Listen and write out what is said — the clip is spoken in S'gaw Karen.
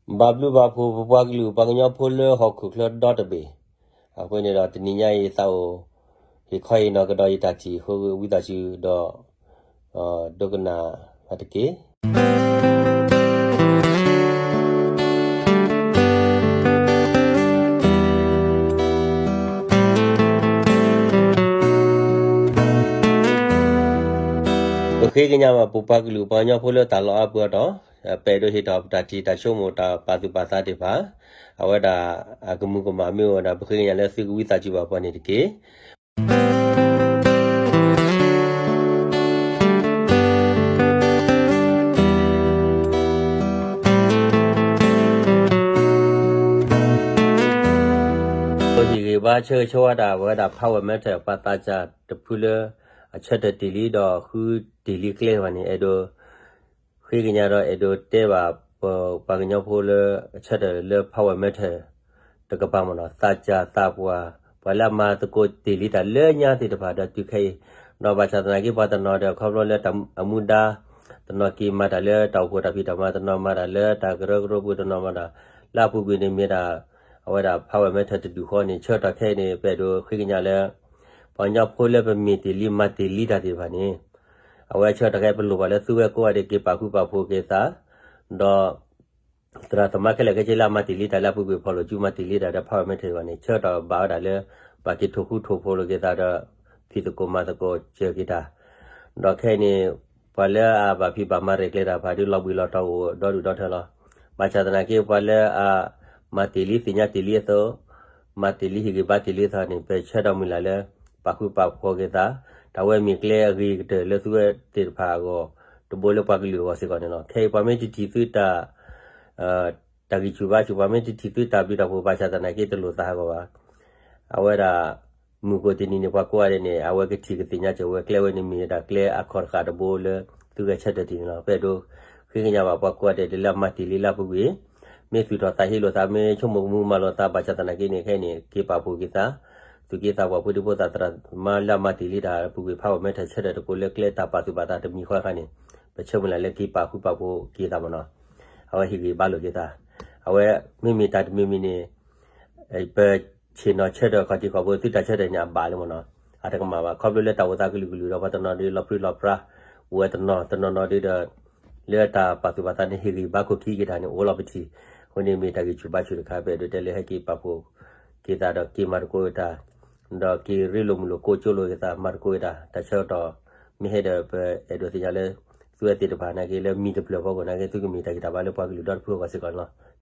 ဘၣ်ဘျုးဘၣ်ဖှိၣ် ပပှၤကလုာ်ပှၤကညီဖိလၢဟီၣ်ခိၣ်ချၢဒီတဘ့ၣ်, အဃိန့ၣ်ဒီးတနံၤညါအံၤသးအိၣ် ဟ့ၣ်ခီဟ့ၣ်နီၤကဒီးယတၢ်ထံၣ်အဃိ ဝံသးစူၤဒီး ဒိကနၣ်ဘၣ်တက့ၢ်. ပဃ့ကညးဘၣ်ပပှၤကလုာ်ပှၤကညီဖိလၢတၢ်လီၢ်အါပူၤအတီၢ်, ပအဲၣ်ဒိးဟ့ၣ်ထီၣ်ပတၢ်ထံၣ်တၢ်ဆိကမိၣ်တၢ်ပာ်သူၣ်ပာ်သးသ့ၣ်တဖၣ်, အဝဲဒၣ်အကမူၤကမၣ်မ့ၢ်အိၣ်ဝဲဒၣ် ပဃ့ကညးလၢသုကဝံသးစူၤဘၣ်ပှၤန့ၣ်တက့ၢ်. ဟ့ၣ်ဂံၢ်ဘါဆၢဂ့ၤဆၢဝါတၢ် ပဝဲဒၣ် Power Matter ပှၤသးစၢ်တဖုလၢ အဆၢထၢၣ်တ့ၢ်လံဒီးဃုတ့ၢ်လံကျဲဘၣ်န့ၣ် အဲၣ်ဒိး ဃ့ကညးဒီးအဲၣ်ဒိးတဲဘၣ် ပပှၤကညီဖိလၢအဆၢထၢၣ်လၢ Power Matter တကပၤမ့ၢ်နီၤ သးစၢ်သးပှၢ် ပှၤလၢအမၤသကိးတ့ၢ်လံတၢ်လၢညါသ့ၣ်တဖၣ်ဒီးတုၤခဲအံၤ, ဒီးဘၣ်ဆၣ်သနာ်က့ပှၤတနီၤဒီးခီဖျိလၢအမူဒါ တနီၤက့ၤမၤတၢ်လၢတၢ်အိၣ်ဖှိၣ်တၢ်ဖံးတၢ်မၤ တနီၤမၤတၢ်လၢတၢ်ကရၢကရိပူၤ တနီၤမၤတၢ်လၢအပူၤကွံာ်န့ၣ်မ့ၢ်ဒၣ် အဝဲဒၣ် Power Matter တဒူၣ်ဃီန့ၣ် ဆၢကတီၢ်ခဲအံၤန့ၣ် ပအဲၣ်ဒိးဃ့ကညးလၢ ပှၤကညီဖိလၢပမ့ၢ်တ့ၢ်လံမၤတ့ၢ်လံတၢ်သ့ၣ်တဖၣ်န့ၣ် အဝဲဆၢကတီၢ်ခဲအံၤပလိၣ်ဘၣ်လၢသုဝဲကိးဂၤဒဲးက့ၤပာ်ဃူပာ်ဖိးက့ၤသး, ဒီး သရၣ်သမါခဲလၢာ်ခဲဆ့လၢအမၤတ့ၢ်လံတၢ်လၢအပူၤကွံာ် ဖီၣ်လိာ်စုမၤတ့ၢ်လံတၢ်ဒီး Power Matter ဘၣ်န့ၣ် ဆၢကတီၢ်ဘၣ်ဝဲဒၣ်လၢ ဘၣ်က့ၤထိၣ်ဃူထိၣ်ဖိးလိာ်က့ၤသးဒီး ဖံးသကိးမၤသကိးစၢၤက့ၤတၢ်, ဒီးခဲအံၤန့ၣ် ပှၤလၢအဘၣ်ဖံးဘၣ်မၤရဲၣ်ကျဲၤတၢ်တဖၣ်ဒုးလီၤဘှံးလီၤတီၤအိၣ်ဒီဒူၣ်ဒီထၢလီၤ. ဘၣ်ဆၣ်သနာ်က့ပှၤလၢအ မၤတ့ၢ်လံသ့ၣ်ညါတ့ၢ်လံအသိး, မၤတ့ၢ်လံဟ့ၣ်ဂံၢ်ဘါတ့ၢ်လံအသိးန့ၣ် ပဆၢဒီးမုၢ်လၢ်လၢ ပာ်ဃူပာ်ဖိးက့ၤသး, တၢ်ဝဲမ့ၢ်ကျဲအဂ့ၤကတၢၢ်လၢသုဝဲသ့ၣ်တဖၣ်အဂီၢ် တဘိလၢပှၤကလုာ်အဂီၢ်စ့ၢ်ကီးန့ၣ်လီၤ. ခဲအံၤပှၤမ့ၢ်တထံၣ်သုတၢ် တၢ်ဂံၢ်ဆူၣ်ဘါဆူၣ် ပှၤမ့ၢ်တထံၣ်သုတၢ်ဘျုးတၢ်ဖှိၣ်ဘၣ်ဆၣ်သနာ်က့တလိၣ်သးဟးဂီၤဘၣ်. အဝဲဒၣ် မုၢ်ကိၣ်တနံၤန့ၣ် ပှၤကိးဂၤဒဲးန့ၣ် အဝဲကထံၣ်ကသ့ၣ်ညါစၢၤဝဲ ကျဲဝဲန့ၣ်မ့ၢ်ဒၣ်ကျဲအခီၣ်တဃာ်တဘိလၢ သုဂဲၤဆၢထၢၣ်တ့ၢ်န့ၣ်လီၤ. ပအဲၣ်ဒိးဃ့ကညးဘၣ်ပှၤကိးဂၤဒဲးလၢအမၤတ့ၢ်လံလၢအပူၤကွံာ် မ့ၢ်သူၣ်ထီၣ်သးဟ့လိာ်သး မ့ၢ်ဆိကမိၣ်ကမူမၤလိာ်သးဘၣ်ဆၣ်သနာ်က့န့ၣ် ခဲအံၤန့ၣ် က့ၤပာ်ဖှိၣ်က့ၤသး, သူၣ်က့သးပှၢ်ဖိဒံဖိသၣ်သရၣ်သမါလၢအမၤတ့ၢ်လံတၢ်အပူၤကွံာ် Power Matter ဆၢထၢၣ်တကိးလၢကျဲတၢ်ပာ်သူၣ်ပာ်သးတမံၤဃီအခါန့ၣ် ပဆၢမုၢ်လၢ်လၢက့ၤပာ်ဃူပာ်ဖိးက့ၤသးမ့ၢ်နီၤ. အဝဲဟ့ၣ်ဂံၢ်ဘါလိာ်က့ၤသး, အဝဲမ့မ့ၢ်တၢ်တမံၤမံၤန့ၣ် ပဆ့ၣ်နီၤဆၢထၢၣ်ခီၣ်ထံးခီၣ်ဘိ သုတၢ်ဆၢထၢၣ်န့ၣ် အဘၣ်လံမ့ၢ်နီၤ. အတကမၣ်ဘၣ် ခီဖျိလၢတၢ်အိၣ်သးကလုာ်ကလုာ်ဒီး ပှၤတနီၤဒုးလီၤပြံလီၤပြါ အိၣ်ဝဲတနီၤ တနီၤနီၤဒုးဒီး လၢတၢ်ပာ်သူၣ်ပာ်သးန့ၣ် ဟ့ၣ်ဂံၢ်ဘါခိၣ်ခံက့ၤတၢ်န့ၣ် အိၣ်လီၤပထံၣ်. အဃိန့ၣ်မ့ၢ်တၢ်ဂံၢ်ဆူၣ်ဘါဆူၣ်တခါ ပအဲၣ်ဒိးတဲလၢဟဲက့ၤပာ်ဖှိၣ်က့ၤသးဒီးက့ၤမၤသကိးတၢ် ဒီးက့ၤရ့လိာ်မုာ်လိာ်ကိးကၠိလိာ်က့ၤသး မၤသကိးက့ၤတၢ် တၢ်ဆၢကတီၢ်မ့ၢ်ဟဲဒီး ပအဲၣ်ဒိးသ့ၣ်ညါလၢ သုဝဲသ့ၣ်တဖၣ်နာ်က့လၢမံၤတဖျၢၣ်ဖီခိၣ်နာ်က့ သုကမ့ၢ်တၢ်ဂံၢ်တၢ်ဘါလၢပှၤကလုာ်ဒီတဖုအဂီၢ်စ့ၢ်ကီးန့ၣ်လီၤ.